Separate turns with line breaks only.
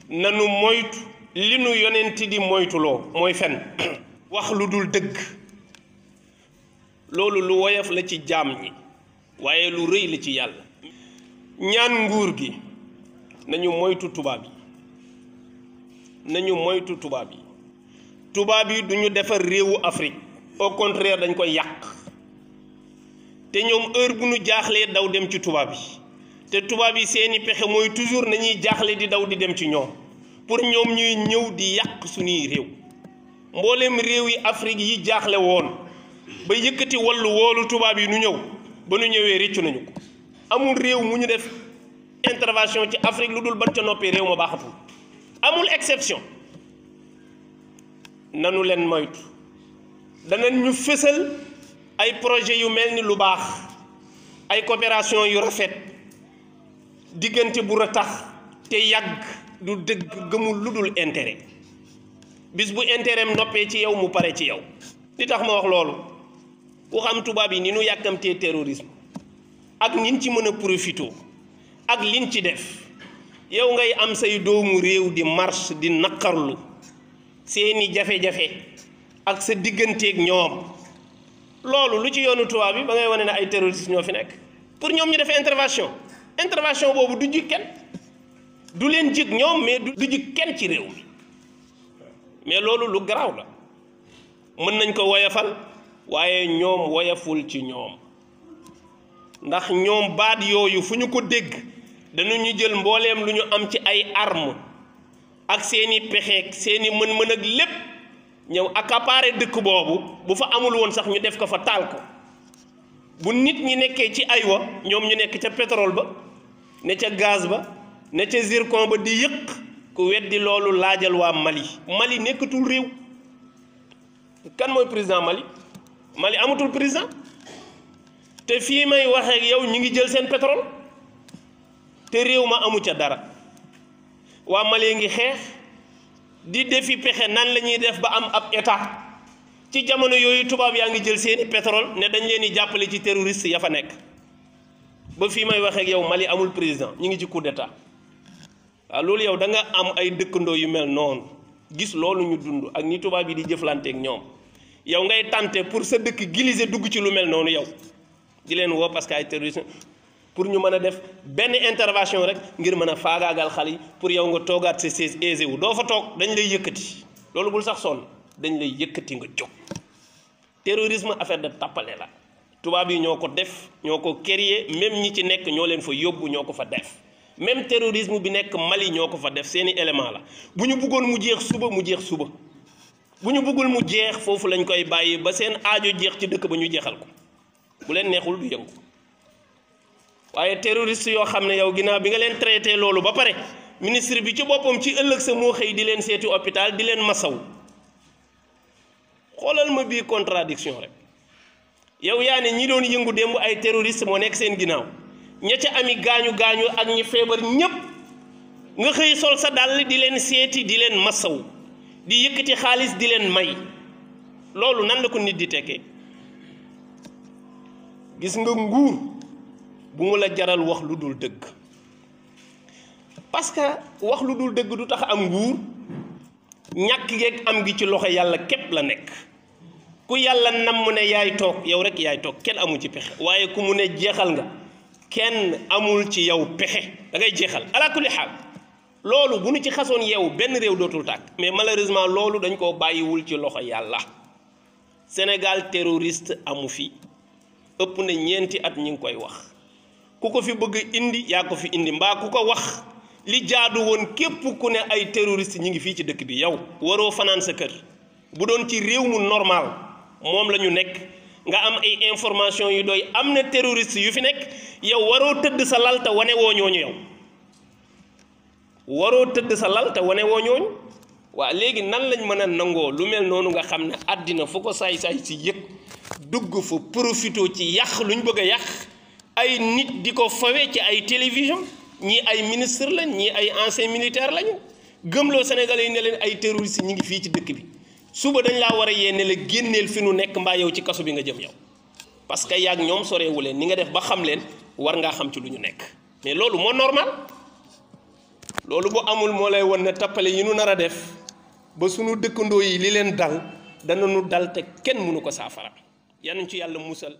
nanu moytu li nu yonent di moytuloo mooy fen wax lu dul dëgg loolu lu woyof la ci jaam ñi waaye lu rëy la ci yàlla. ñaan nguur gi nañu moytu tubaab yi nañu moytu tubaab yi tubaab yi duñu defar réewu Afrique au contraire dañ koy yàq te ñoom heure bu ñu jaaxlee daw dem ci tubaab yi te tubaab yi seeni pexe mooy toujours nañuy jaaxle di daw di dem ci ñoom pour ñoom ñuy ñëw di yàq suñuy réew mboolem réew yi Afrique yi jaaxle woon ba yëkkati wallu woolu tubaab yi nu ñëw ba nu ñëwee réccu nañu ko amul réew mu ñu def intervention ci Afrique lu dul ban ca noppee réew ma baaxatul amul exception nanu leen moytu danañ ñu fësal ay projet yu mel ni lu baax ay coopération yu rafet diggante bu ratax te yàgg du dëgg gëmul lu dul intérêt bis bu intérêt am noppee ci yow mu pare ci yow li tax ma wax loolu ku xam tubaab yi ni nu yàkkamtee terrorisme ak ñin ci mën a profité ak liñ ci def yow ngay am say doomu réew di marche di naqarlu seeni jafe-jafe ak sa digganteeg ñoom loolu lu ci yoonu tubaab bi ba ngay wane ne ay terroristes ñoo fi nekk pour ñoom ñu def intervention boobu du jig kenn du leen jig ñoom mais du jig kenn ci réew mi mais loolu lu garaaw la mën nañ ko woyafal waaye ñoom woyaful ci ñoom ndax ñoom baat yooyu fu ñu ko dégg dañu jël mbooleem lu ñu am ci ay arme ak seeni pexeek seeni mën-mën ak lépp ñëw accaparer dëkk boobu bu fa amul woon sax ñu def ko fa taal ko bu nit ñi nekkee ci aywa ñoom ñu nekk ca pétrole ba ne ca gaz ba ne ca zircon ba di yëq ku weddi loolu laajal waa Mali nekkatul réew kan mooy président Mali amatul président te fii may waxee ak yow ñu ngi jël seen pétrole te réew ma amu ca dara waa Mali ngi xeex di defi pexe nan la ñuy def ba am ab état ci jamono yooyu tubaab yaa ngi jël seeni pétrole ne dañ leen di jàppale ci terroriste ya fa nekk ba fii may waxee ak yow Mali amul président ñu ngi ci coup d'état waaw loolu yow da nga am ay dëkkandoo yu mel noonu gis loolu ñu dund ak ni tubaab yi di jëflanteek ñoom yow ngay tenter pour sa dëkk giliser dugg ci lu mel noonu yow di leen woo parce que ay terroristes pour ñu mën a def benn intervention rek ngir mën a faagaagal xale yi pour yow nga toogaat sa siège aisé wu doo fa toog dañ lay yëkkati loolu bul sax sonn dañ lay yëkkati nga jóg. terrorisme affaire de tappale la tubaab yi ñoo ko def ñoo ko créer même ñi ci nekk ñoo leen fa yóbbu ñoo ko fa def même terrorisme bi nekk Mali ñoo ko fa def seeni élément la bu ñu bëggoon mu jeex suba mu jeex suba bu ñu bëggul mu jeex foofu lañ koy bàyyi ba seen aajo jeex ci dëkk ba ñu jeexal ko bu leen neexul du yëngu. waaye terroriste yoo xam ne yow ginnaaw bi nga leen traité loolu ba pare ministre bi ci boppam ci ëllëg sa moo xëy di leen seeti hôpital di leen masaw xoolal ma bii contradiction rek yow yaa ne ñi doon yëngu démb ay terroriste moo nekk seen ginnaaw ña ca ami gaañu ak ñi feebar ñépp nga xëy sol sa dàll di leen seeti di leen masaw di yëkkati xaalis di leen may loolu nan la ko nit di tekkee gis nga nguur bu mu la jaral wax lu dul dëgg parce que wax lu dul dëgg du tax am nguur ñàkk geeg am gi ci loxo yàlla képp la nekk ku yàlla nam mu ne yaay toog yow rek yaay toog kenn amul ci pexe waaye ku mu ne jeexal nga kenn amul ci yow pexe da ngay jeexal ala kulli xaal loolu bu nu ci xasoon yeewu benn réew dootul tàkk mais malheureusement loolu dañ koo bàyyiwul ci loxo yàlla Sénégal terroriste amu fi ëpp na ñeenti at ñi ngi koy wax ku ko fi bëgg indi yaa ko fi indi mbaa ku ko wax li jaadu woon képp ku ne ay terroriste ñi ngi fii ci dëkk bi yow waroo fanaan sa kër bu doon ci réew mu normal moom la ñu nekk nga am ay information yu doy am na terroriste yu fi nekk yow waroo tëdd sa lal te wane woo ñooñu yow waroo tëdd sa lal te wane woo ñooñu waa léegi nan lañ mën a nangoo lu mel noonu nga xam ne àddina fu ko saay-saay si yëg dugg fa profito ci yàq luñ bëgg a yàq ay nit di ko fawe ci ay télévision ñii ay ministre lañ ñii ay ancien militaire lañu gëmloo Sénégalais yi ne leen ay terroristes ñi ngi fii ci dëkk bi suba dañ laa war a yee ne la génneel fi nu nekk mbaa yow ci kaso bi nga jëm yow parce que yaag ñoom soreewu leen ni nga def ba xam leen war ngaa xam ci lu ñu nekk mais loolu moo normal loolu bu amul moo lay won ne tappale yi nu nar a def ba sunu dëkkandoo yi li leen dal dana nu dal te kenn mënu ko saafara yal nañ ci yàlla musal